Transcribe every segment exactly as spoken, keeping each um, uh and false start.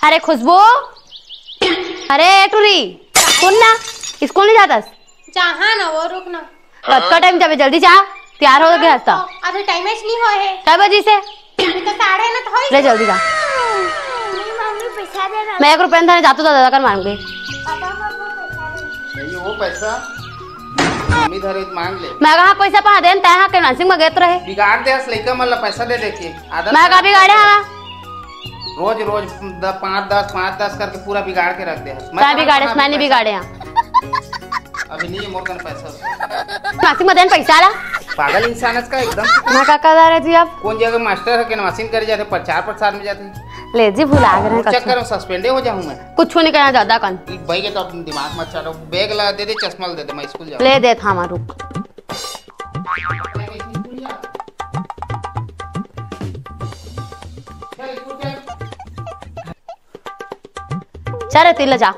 अरे खुशबू, अरे टूरी, सुन ना, स्कूल नहीं जातस? जहाँ ना वो, रुक ना। कतका टाइम जाबे? जल्दी जा, तैयार हो गया हस त। अभी टाइम नहीं होए हे। कै बजे से? अभी तो साढ़े नौ तो होई। ले जल्दी जा। मम्मी, पैसा दे ना। मैं एक रुपया नहीं धरे, जातो तो दादा कर मांगे। पापा, पापा, पैसा दे। ये वो पैसा मम्मी धरे मांग ले। मैं कहाँ पैसा पहा देन, तै हा के नासिंग में गेत रहे। बिगाड़ दे हस लइका मन ला पैसा दे दे के। आदत मैं का खराब बिगाड़े कर हवा? रोज रोज द-, पाँच दस, पाँच दस करके पूरा बिगाड़ के रख दे हस। मैं तै कहाँ बिगाड़े, कहाँ मैं नहीं पैसा? बिगाड़े हाँ। अभी नहीं है मोर कन पैसा। नासिंग में देन पैसा ला। पागल इंसान है इसका एकदम। मैं का कर रहा जी अब? कौन जगह मास्टर है के नासिंग करे जाते, प्रचार प्रसार में जाते। ले जी, भुला गए हैं चक्कर कछु। में सस्पेंडे हो जाऊँ मैं। कुछ नहीं कहना ज्यादा कन। ई भाई के तो अपने दिमाग मत चाटो। बैग ला दे दे, चश्मा ला दे दे, मैं स्कूल जाऊँ। ले दे था रुक। चल रे, तिल्ला जा।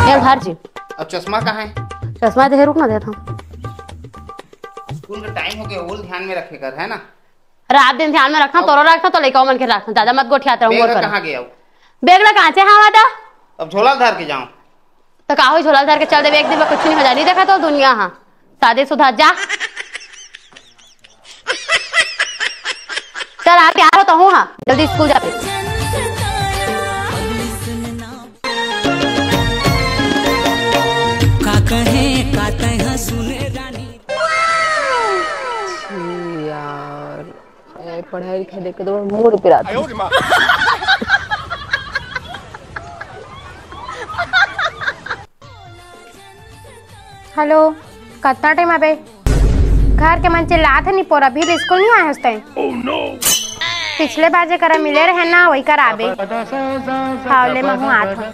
ये धर जी। अब चश्मा कहाँ है? चश्मा दे, रुक ना, देत हूँ। स्कूल का टाइम हो गया, वो ध्यान में रखे कर, है ना? रात दिन ध्यान में रखना, अब तोरो रखना, तो लइका मन के रखना, ज्यादा मत गोठियात रहूं बैग मोर करा। कहाँ गया वो? बैग ला कांचे हवा दा। अब झोला धर के जाऊं। तो का होई, झोला धर के चल देबे, एक दिन में कुछ नहीं हो जाए, नहीं देखा तो दुनिया हाँ। शादी सुधा जा। चल आ, तैयार हो तो हूँ हाँ, जल्दी स्कूल जाबे। का कहे, का तैं सुने रानी। छी यार, ए, पढ़ाई लिखाई देख के तो मूड पिरात हे। हेलो, कतना टाइम आबे? घर के मन चिल्लात हे, निपोर अभी ले स्कूल नहीं आए हस तैं? पिछले बार जे करा मिले रहे ना, वही करा आबे। हाँ, ले महू आत हूँ।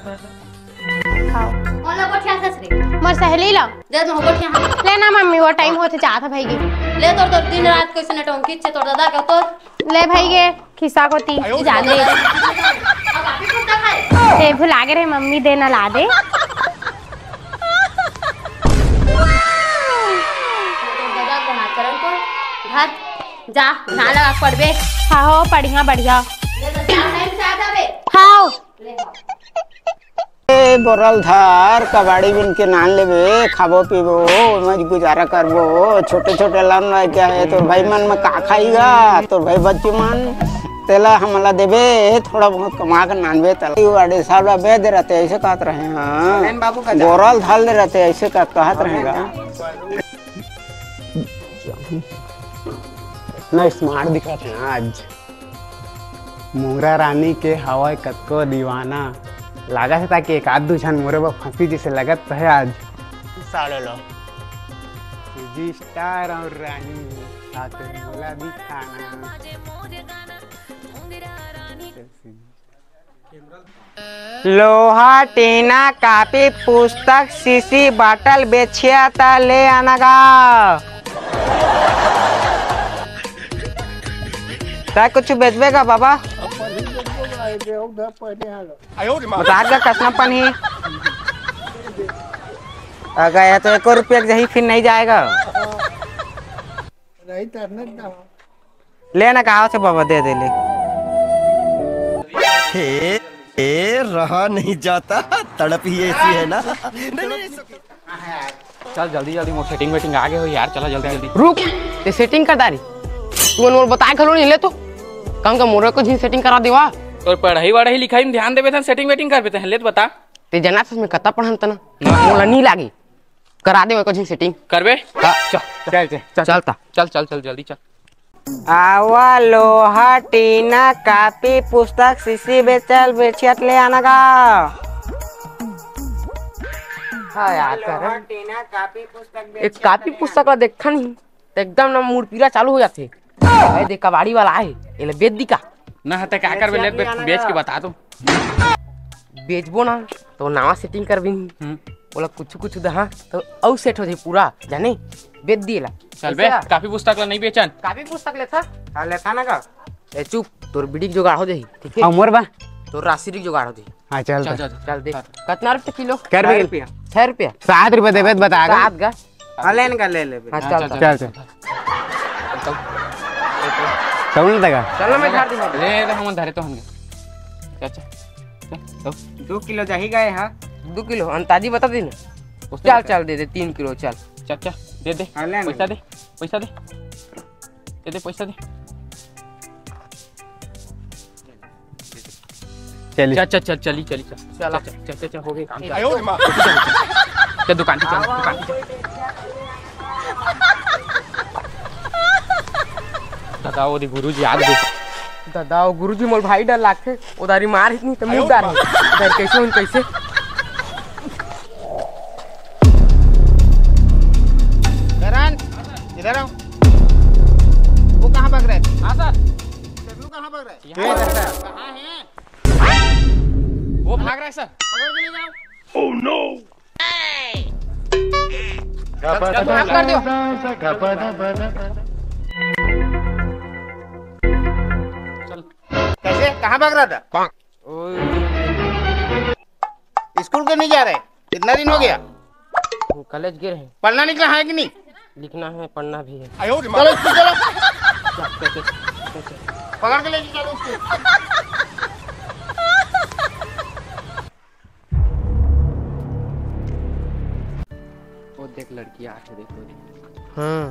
खाओ। कौन ला गोठिया ससुरे? मोर सहेली ला। जब मैं गोठिया हाँ। ले ना मम्मी, वो टाइम होते जात हे भाई की। ले तोर तो दिन रात कैसे नटंकी चे तोर दादा के तो। ले भाई के खिस्सा को ती जान दे। अब आप ही कुत्ता खाए। ए भुला गे रे मम्मी, दे ना ला दे। दादा को हाथ करन को घर जा, ना लगा पड़बे। हाँ हो, बढ़िया, बढ़िया। ले तो जा, टाइम से आ जाबे। हाँ। ले हाँ। ए, बोरल धर, कबाड़ी बिन के नान लेबे, खाबो पीबो, ओमा गुजारा करबो। छोटे छोटे लन रह गया है, तोर भाई मन में का खाईगा, तोर भाई बच्चे मन, तेला हमला देबे, थोड़ा बहुत कमा के नानबे, तेला। ये वाड़े साहब ला बेच दे रहते, ऐसे कहत रहे, हाँ। नरेन बाबू का जा। बोरल धर ले रहते, ऐसे कह-, कहत रहेगा। ना स्मार्ट दिखत हे आज। मोंगरा रानी के हवय कतको दीवाना। लागत हे ताकि एक आध दू झन मोरे बर फंसी जैसे लगत तो हे आज। सालो लो। जी स्टार और रानी, साथ में बोला भी खाना। लोहा, टीना, कापी, पुस्तक, शीशी, बाटल बेचिया त ले आना गा। तै कुछ बेचबे का बाबा? बता गा कतना पनी। अगर ये तो एको रुपया के जही फिर नहीं जाएगा। ले ना, कहाँ से बाबा दे दे ले। हे, ए, रहा नहीं जाता, तड़प ही ऐसी है ना। नहीं, नहीं, नहीं, चल जल्दी जल्दी, मोर सेटिंग वेटिंग आ गए हो यार, चला जल्दी जल्दी। रुक, ते सेटिंग कर डारी। तू मोर बताए घलो नहीं ले तो। कम का मोर को झिन सेटिंग करा देवा। तोर पढ़ाई वढ़ाई लिखाई में ध्यान देबे तन सेटिंग वेटिंग करबे तन, ले तो बता। ते जना से मैं कता पढ़न तना। ना। मोला नहीं लागी। करा दे ओकर झिन सेटिंग। करबे? हाँ। चल, चल, चल, चल, चल, चल, चल, जल्दी चल। आवा लोहा, टीना, कापी, पुस्तक, शीशी बेचल, बेचियत ले आना गा। हाँ यार, कर। एक कापी पुस्तक ला देखथन ही, त एकदम ना मूड़ पीरा चालू हो जाथे। ए देख, कबाड़ी वाला आए, एला बेच दी का? ना, त का करबे, ले बेच, बेच के बता तो। बेचबो ना, तो नवा सेटिंग करबे। हम्म। ओला कुछ कुछ दहा, तो अउ सेट हो जाए पूरा, जाने? बेच दिए ला। चल बे, कैसे? कापी पुस्तक ला नहीं बेचन। कापी पुस्तक लेथा? हाँ, लेथा ना का? ए चुप, तोर बीड़ी के जुगाड़ हो जाही, ठीक है? अउ मोर बा? तोर राशि के जुगाड़ हो जाही। हाँ, चल चल, त। चल, चल। चल दे। हाँ। कतना रुपया किलो? कर छह भी। रुपया। छह रुपया? सात रुपया देबे त बता गा। सात गा। हाँ, लेन का ले लेबे। हाँ, हाँ, चल, चल, चल। चल, चल। चल। कौन लगा? चल ना, मैं झाड़ दूंगा। ले, ले, हम धरे तो होंगे। चल, चल, चल, दो। दो किलो जाही गए, हाँ। दो किलो अंताजी बता दे ना। चल, चल, दे दे, तीन किलो, चल। चल, चल, दे दे। हाँ, ले ना। पैसा दे, पैसा दे। दे दे, पैसा दे। चल। चल, चल, चल, चली, चली, चल। चला। चल, चल, चल, चल, चल, हो गई काम, चल। आयो रे माँ। चल, दुकान पे चल, दुकान पे चल। दादा, वो दे गुरुजी आ गए। दादा, वो गुरुजी मोर भाई डर लागथे। उधारी मार इतनी तो मुंह डाल। उधार कैसे उन कैसे? करण, इधर आओ। वो कहाँ भाग रहे थे? हाँ, सर। वो कहाँ भाग रहे? यहाँ पर है, सर। कहाँ है? वो भाग रहा है, सर। पकड़ के ले जाओ। चल, चल, चल, कर दो। चल। कैसे? कहाँ भाग रहा था? ओए। स्कूल के नहीं जा रहे? कितना दिन हो गया? वो कॉलेज गए हैं। पढ़ना लिखना है कि नहीं? लिखना है, पढ़ना भी है। चलो स्कूल चलो। चल, चल, चल, चल, चल। पकड़ के लेके चलो स्कूल। वो देख, लड़की आ रही है, देखो। हाँ।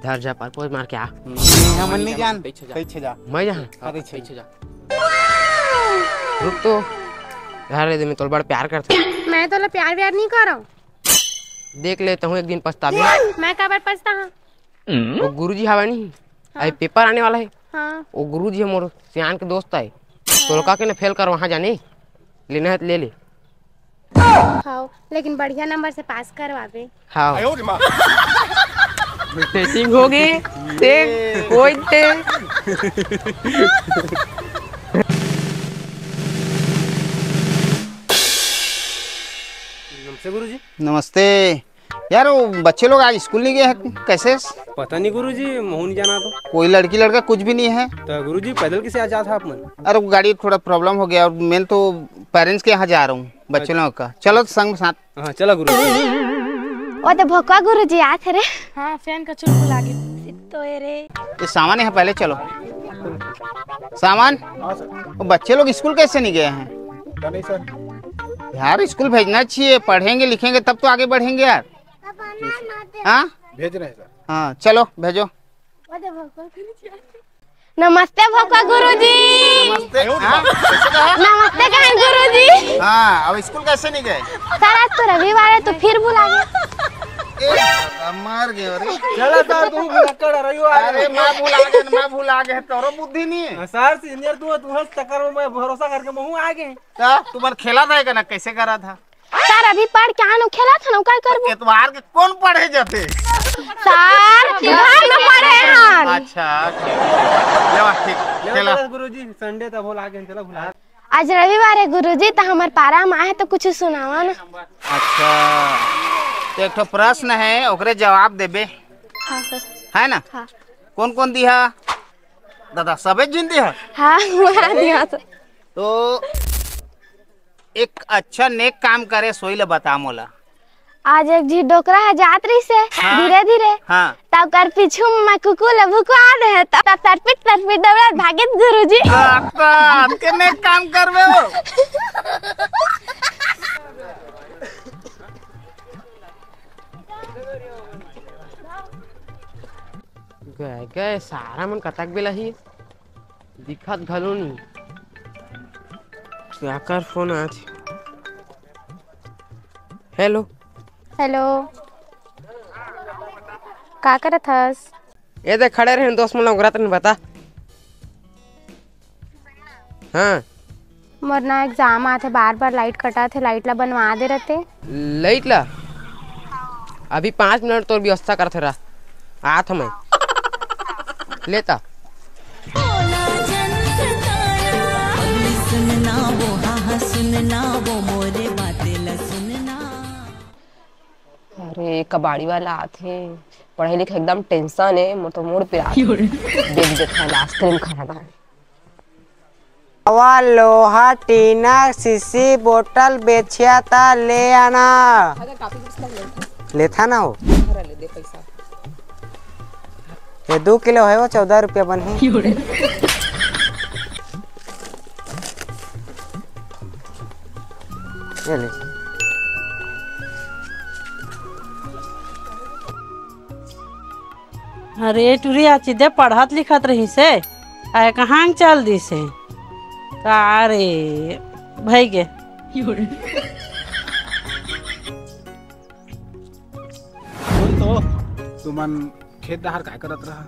धर जा, पर कोई मार के आ। हमन नहीं जान। पीछे जा। पीछे जा। मैं जहाँ? हाँ, पीछे पीछे जा। रुक तो। यार, ये मैं तोला बड़ प्यार करता हूँ। मैं तोला प्यार व्यार नहीं करंव। देख ले, तहूँ एक दिन पछताबे। मैं काबर पछताहूँ? वो गुरुजी हवा नहीं, हाँ। अरे पेपर आने वाला है। हाँ। वो गुरुजी है, मोर सियान के दोस्त है। हाँ। तो लोका के ना फेल कर वहाँ जाने, लेना है तो ले ले। हाँ, लेकिन बढ़िया नंबर से पास करवाबे। हाँ। आयो रे माँ। सेटिंग हो गई। देख, कोई ते। नमस्ते गुरुजी। नमस्ते। यार, वो बच्चे लोग आज स्कूल नहीं गए हैं, कैसे? पता नहीं गुरुजी, महू नहीं जाना तो। कोई लड़की लड़का कुछ भी नहीं है। तो गुरुजी, पैदल कैसे आ जाता आप मन? अरे, वो गाड़ी थोड़ा प्रॉब्लम हो गया, और मैं तो पेरेंट्स के यहाँ जा रहा हूँ बच्चे लोगों का। चलो तो संग साथ। हाँ, चला गुरुजी। ओ तो भोकवा गुरुजी आत हे रे। हाँ, फैन का चुलबुला गे। तो ए रे। ये सामान यहाँ पहले चलो। सामान, वो बच्चे लोग स्कूल कैसे नहीं गए हैं? पता नहीं सर। यार, स्कूल भेजना चाहिए, पढ़ेंगे लिखेंगे तब तो आगे बढ़ेंगे यार। हाँ? भेज रहे हैं सर। हाँ, चलो भेजो। नमस्ते भोकवा गुरुजी। नमस्ते। हाँ? कैसे कहा? नमस्ते कहें गुरुजी। हाँ, अब स्कूल कैसे नहीं गए? सर, आज तो रविवार है तो फिर बुला गए। ए, मर गए रे। चला सर, तू भुलक्कड़ रविवार है। अरे, मैं भुला गए, मैं भुला गए, तोरो बुद्धि नहीं है। हाँ, सर, सीनियर तू है, तू है, चक्कर में मैं भरोसा करके महू आ गए। का? तू मन खेला था का ना, कैसे करा था? सर, अभी पढ़ के आनो, खेला था ना, काय करबो? एतवार के कौन पढ़े जाते? सर, घर में पढ़े हन। अच्छा, ठीक। लेवा, ठीक, ले खेला। चला गुरुजी, संडे था, भुला गए, चला भुला। आज रविवार है गुरुजी, तो हमार पारा में आए तो कुछ सुनावा ना। अच्छा, तो एक ठो प्रश्न है, ओकरे जवाब देबे। हाँ सर। है ना? हाँ। कौन कौन दिहा? दादा, सबे जिन दिहा? हाँ, मैं दिहा सर। तो एक अच्छा नेक काम करे, सोई ले बता मोला। आज एक झी डोकरा ह जात रहिस हे, हाँ। धीरे धीरे। हाँ। त ओकर पीछू म मैं कुकुर ल भुकवा दे हे, त, त तरपिट तरपिट दौड़त भागिस गुरुजी। आता, के नेक काम करबे हो। गए, गए, सारा मन कतक बेला ही। दिखत घलो नहीं। काकर फोन आज। हेलो। हेलो। का करत हस? ए दे खड़े रहे दोस्त मन ला उगरत नहीं बता। हाँ। मोर ना एग्जाम आथे, बार-बार लाइट कटाथे, लाइट ला बनवा दे रहते। लाइट ला? अभी पाँच मिनट तोर व्यवस्था करथे रह, आत हमें। लेता। अरे, कबाड़ी वाला आथे, पढ़ाई लिखाई एकदम टेंशन है, मोर तो मूड पिरात। देख, देख, आइसक्रीम खाना था। हवा लोहा, टीना, शीशी, बोतल बेचिया ता ले आना। अगर काफी कुछ तक लेता। लेता ना हो। भरा ले दे पैसा। ये दो किलो है वो, चौदह रुपया बन है। ये ले। अरे टुरी, आज चिदे पढ़त लिखत रहिसे, आय कहाँ चल दिसे? का रे, भई गे। सुन तो, तुमन खेत डहार काय करत रहा?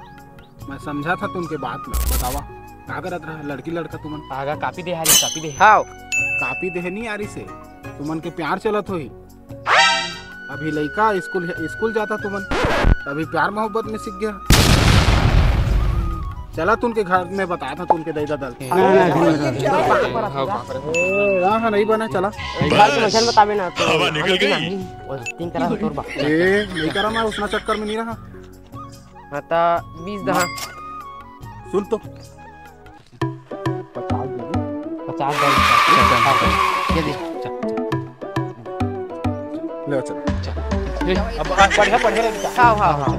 मैं समझा था तुमके बात ला, बतावा, का करत रहा लड़की लड़का तुमन? आगा कापी दे हारी, कापी दे। हाव। कापी देहे नहीं आ रही से, तुमन के प्यार चलत होही। अभी लइका स्कूल, स्कूल जाता तुमन, अभी प्यार मोहब्बत में सीख गया। चला तुमके घर में बता था तुमके दई ददा ल। हाँ, हाँ, नहीं बना, चला। बस। हवा निकल गई। नहीं। और तीन तरह से तोर बाप। ए, नहीं करा, मैं उसना चक्कर में नहीं रहा। हाँ, तो बीस दहा। सुन तो। पचास दे दे। पचास दे दे। ये दे। चल, चल। ले, चल। चल। ले, अब, अब बढ़िया, बढ़िया लड़का। हाँ, हाँ, हाँ।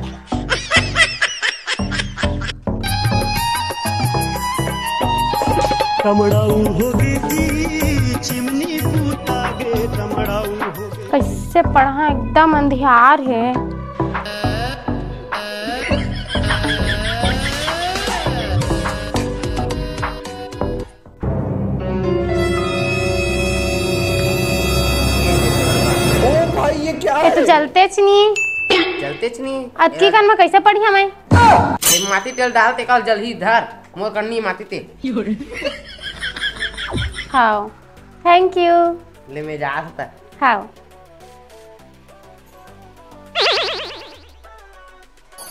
कमड़ाऊ हो गे जी, चिमनी फूटा गे, कमड़ाऊ हो गे। कैसे पढ़ा, एकदम अंधियार है। ओ भाई, ये क्या ये तो है? जलतेच नहीं। जलतेच नहीं। अतकी कन में कैसे पढ़िया मैं? ये माटी तेल डाल, तेकर जलही धर। मोर कन्नी माटी तेल। हाव। Thank you। ले, मैं जात हँव। हाव।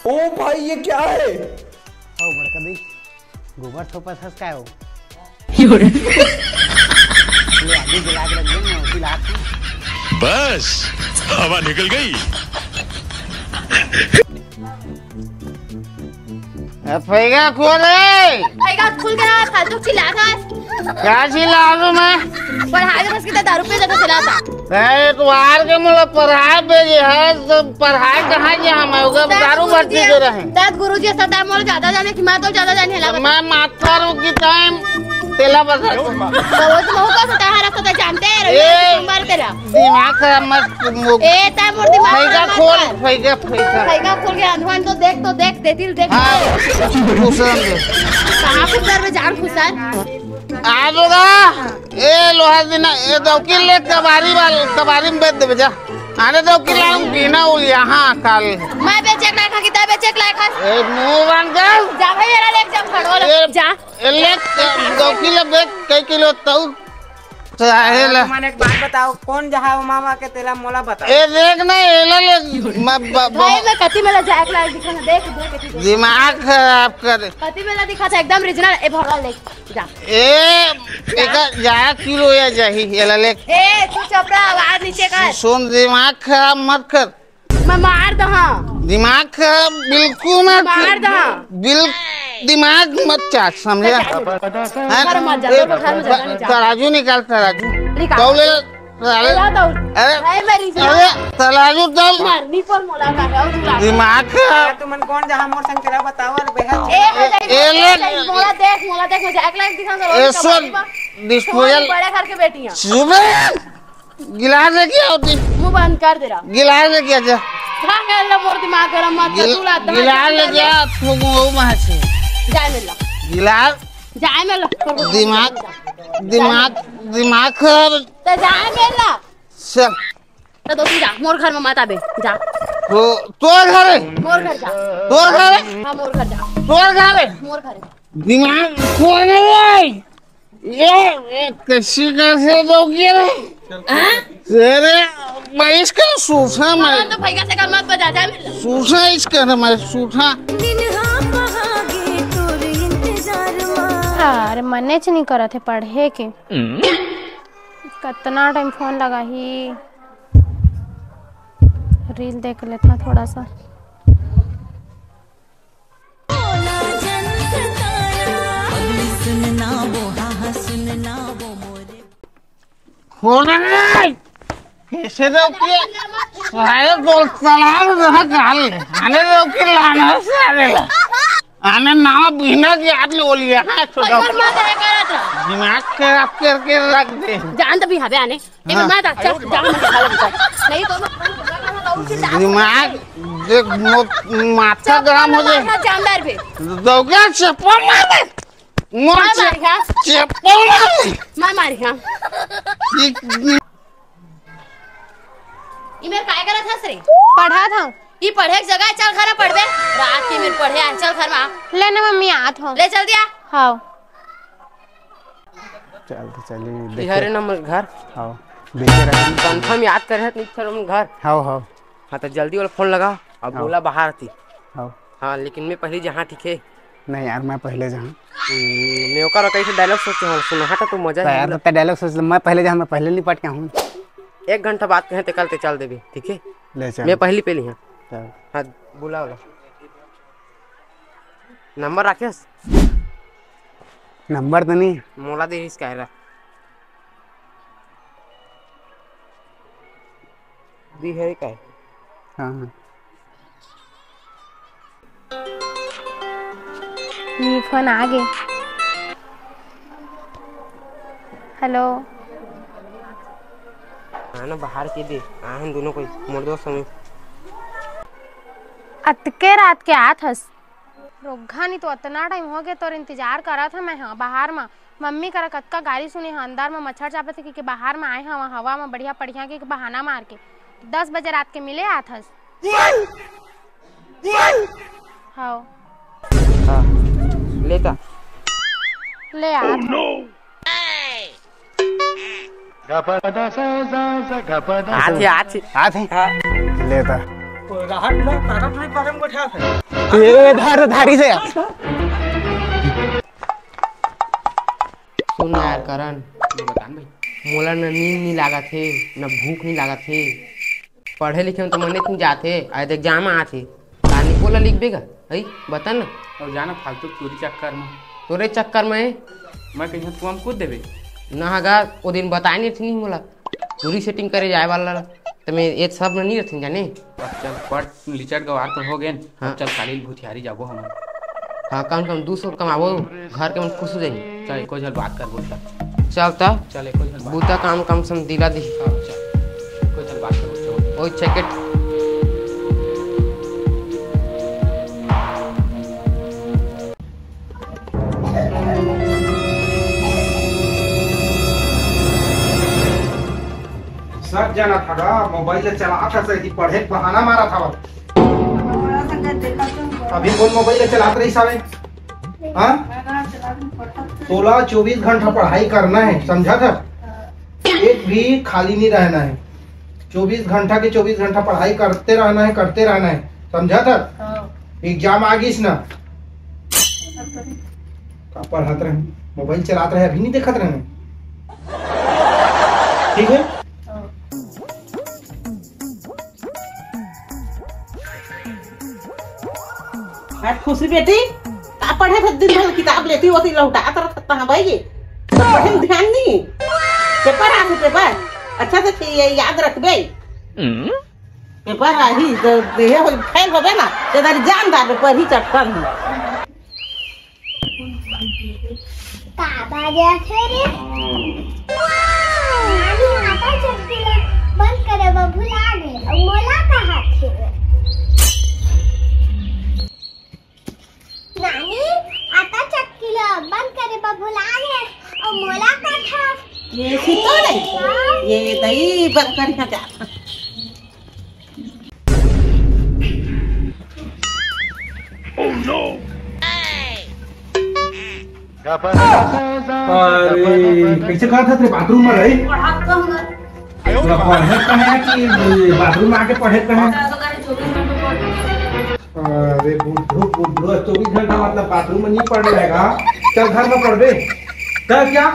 ओ भाई, ये क्या है? ओ बड़का भाई, गोबर थोपत हस काय हो? ले, आगी जला के रख दे ना, उसी लात में। बस, हवा निकल गई। ए, फैगा खोल रे। फैगा खोल के ना, फालतू चिल्लात हस। का चिल्लात हँव मैं? पढ़ाई के बस कितना दारू पी लेके चिल्लात हस। ए, तू आर के मोला पढ़ाई भेजे हस, तो पढ़ाई कहाँ गया हम? ओकर दारू भर्ती करे रहें। दाद गुरुजी सदा मोला ज्यादा जाने कि मैं तो ज्यादा जाने ला। मैं माथा रुकी टाइम तेला बता। तो वो तो बहुत सता है, रास्ता तो जानते हैं, ए। सोमवार तेरा। दिमाग खराब मत मो-, ए, ताय मोर दिमाग फैगा खराब मत खोल, कर। फैगा, फैगा। फैगा खोल के अंधवान तो देख, तो देख, दे दिल देख। हाँ, दूसरा में। कहाँ घुसर में जान घुसा है? आ जोगा। ए, लोहा दिना, ए, दौकी ले कबारी वाल, कबारी में बेच देबे जा। अरे दौकी ला हम बिना उलिया, हाँ, काल। मैं बेचे के लायक हूँ कि तै बेचे के लायक हस? ए, मुंह बंद कर। जा भाई, मेरा ले एक जम खड़ो ले। ए, जा। ए, ले, दौकी ले बेच, कई किलो तऊ। चाहे ला। तुमन एक बात बताओ, कौन जहाँ वो मामा के तेला मोला बताओ। ए, देख ना, एला ले, म-, ब-, ब-, भाई, मैं कति मेला जाए के लायक दिखा ना, देख, देख, देख, देख। दिमाग खराब कर। कति मेला दिखा था, एकदम original, ए भगवान ले, जा। ए, एका जा किलो या जाही, एला ले। ए, तू चपरा, आवाज नीचे कर। सुन, दिमाग खराब मत कर। मैं मार दहा। दिमाग खराब बिल्कुल मत। मार दहा। बिल-, दिमाग मत चाट, समझे? जा, जा, जा। हैं? घर मत जा, ए, घर में जा, घर में जा। तराजू निकाल, तराजू। निकाल। तौले, तौले। ला दौड़। अरे, ए, मेरी जान। अरे, तराजू तौल। मारनी पर मोला का है, और तू ला। दिमाग खराब। तुमन कौन जहाँ मोर संग तेरा बताओ और बेहद ए, ए, ए, ए, ले। मोला देख, मोला देख, मुझे एक लाख दिखा, ए, सुन, disposal। बड़े घर के बेटी हैं। सुबह। गिलास लेके आओ ती। मुंह बंद कर दे रहा। गिलास लेके आ जा। हाँ, गए लो, मोर दिमाग गरम मत कर, गिल-, तू ला, गिलास लेके आ, तू वो वहाँ से। जाए मिल ला। गिलास। जाए मिल ला। दिमाग, दिमाग, दिमाग खराब। तो जाए मिल ला। चल। तो तू जा, मोर घर में मत आबे, जा। तो, तोर घर है? मोर घर जा। तोर घर है? हाँ, मोर घर जा। तोर घर है? मोर घर है। दिमाग कौन है? ये, ये कैसी कैसे लोग ये रे? तेरे मैं इसका सूखा मैं हाँ, तो भैया से कल मत बजा, जा मिल। सूखा इसका ना मैं सूखा। दिन हाँ पहागे तोर इंतजार मा। अरे मने च नहीं करत है पढ़े के। कतना टाइम फोन लगा ही, रील देख लेता थोड़ा सा। खोल रे! कैसे तो किए? सारे दोस्त सलाम रहा गाल। आने दो कि लाना सारे। आने नावा बिहना के याद ले बोलिए, हाँ, छोटा। और मत है करत रहा। दिमाग खराब करके रख दे। जान तो भी हवे आने। एक हाँ। मत अच्छा, जान मत खा लगता। नहीं तो दिमाग देख, मो-, माथा चुप गरम हो जाए। मार, जानदार भी। दौगा चप्पल मार दे। मोर मार मार, हाँ। चप्पल मार दे। मार मार, हाँ। ये ये मेर काय करत हस रे? पढ़त हंव। ई पढ़े के जगह हे, चल घर में पढ़बे। रात के मेर पढ़े आए, चल घर में आ। ले ना मम्मी, आत हंव। ले जल्दी आ। हाव। चल तो चली, ये देखे। हरे नंबर घर। हाव। देखे रहे। कंफर्म याद करे हस, नहीं चल हम घर। हाव, हाव। हाँ, तो जल्दी वाला फोन लगा, अब हाव। बोला बाहर थी। हाव। हाँ, लेकिन मैं पहले जहाँ, ठीक है? नहीं यार, मैं पहले जाऊँ। हम्म, मैं ओकर कइसे डायलॉग सोचे हूँ, सुना था तो मजा तो यार, ही ना। तो डायलॉग सोच, मैं पहले जाऊँ, मैं पहले निपट के हूँ। एक घंटा बात कहें ते कल ते चल देबे, ठीक है? ले चल। मैं पहली पहली हाँ। चल। हाँ, बुला ला। नंबर राखेस? नंबर तो नहीं। मोला दे इसका है। दी है का? हाँ, हाँ। ये फोन आ गे। हेलो। हाँ ना, बाहर के दे। आए हैं दोनों कोई, मोर दोस्त हमें। अतके रात के आत हस? रोगहा नी तो अतना टाइम हो गे तोर इंतजार करत हंव मैं ह बाहर म। मम्मी करा कतका गारी सुने हंव, अंदर म मच्छर चाबत हे कहिके बाहर म आए हंव, हवा म बढ़िया पड़िहा कहिके बहाना मार के। दस बजे रात के मिले आत हस। हव। हाँ, लेता। ले आत हंव। आथे, आथे। आथे? हाँ। लेता। राहत ना, तारा तो नहीं पारे में बैठा है। ये धार, धारी से। सुन ना यार करण, ये बता ना भाई। मोला न नींद नहीं लागत हे, न भूख नहीं लागत हे। पढ़े लिखे में तो मने नहीं जात हे, आज एग्जाम आत हे। का निपोला लिखबे गा? हई, बता ना। और जाना फालतू चोरी चक्कर में। तोरे चक्कर में? मैं कहीं कुआं में कूद देबे? ना गा, वो दिन बताए नहीं रथिन मोला। पूरी सेटिंग करे जाए वाला ला। त मैं ये सब में नहीं रथिन जाने। अब चल पढ़, लिचट गवार तो हो गए। हाँ। अब चल काली भूथियारी जाबो हम। हाँ, कम से कम दो सौ कमाबो, घर के मन खुश हो जाही। चल, एको झन बात कर बोल चल। चल त। चल, एको झन बात। बूता काम कम से कम दिला दे। हाँ, चल। एको झन बात कर बोल चल। ओए, check it। सब जना था गा, मोबाइल ला चलात हस, एती पढ़े के बहाना मारत हवस। अभी कोन मोबाइल ला चलात रहिस हवे? हाँ? तोला चौबीस घंटा पढ़ाई करना है, समझा था? एक भी खाली नहीं रहना है। चौबीस घंटा के चौबीस घंटा पढ़ाई करते रहना है, करते रहना है, समझा था? हाँ। एग्जाम आ गइस ना। का पढ़त रहे? मोबाइल चलात रहे, अभी नहीं देखत रहे। ठीक है? हाँ। आज खुशी बेटी, का पढ़े भर दिन भर किताब लेती होती, लौटात रहत कहाँ भाई? पढ़े में ध्यान नहीं। पेपर आथे पेपर, अच्छा से खे-, ये याद रखबे। पेपर आही, तो देहे हो, फेल होबे ना, ते दारी जान डालबे, पढ़ी चटकन हो। का बाजे आथे रे? नानी आटा चक्की ला बंद करे बर भुला गे, अउ मोला कहाथे। नानी आटा चक्की ला बंद करे बर भुला गे, अउ मोला कहाथे। ये सीतो नहीं, ये दही बंद कर यहाँ जा। अरे, कैसे कहा था तेरे बाथरूम में रही? पढ़त कहाँ है? पूरा पढ़त कहाँ है कि बाथरूम में आके पढ़त कहाँ है? अरे बुद्धू, बुद्धू, चौबीस घंटा मतलब बाथरूम में नहीं पढ़ रहेगा, चल घर में पढ़बे। चल क्या?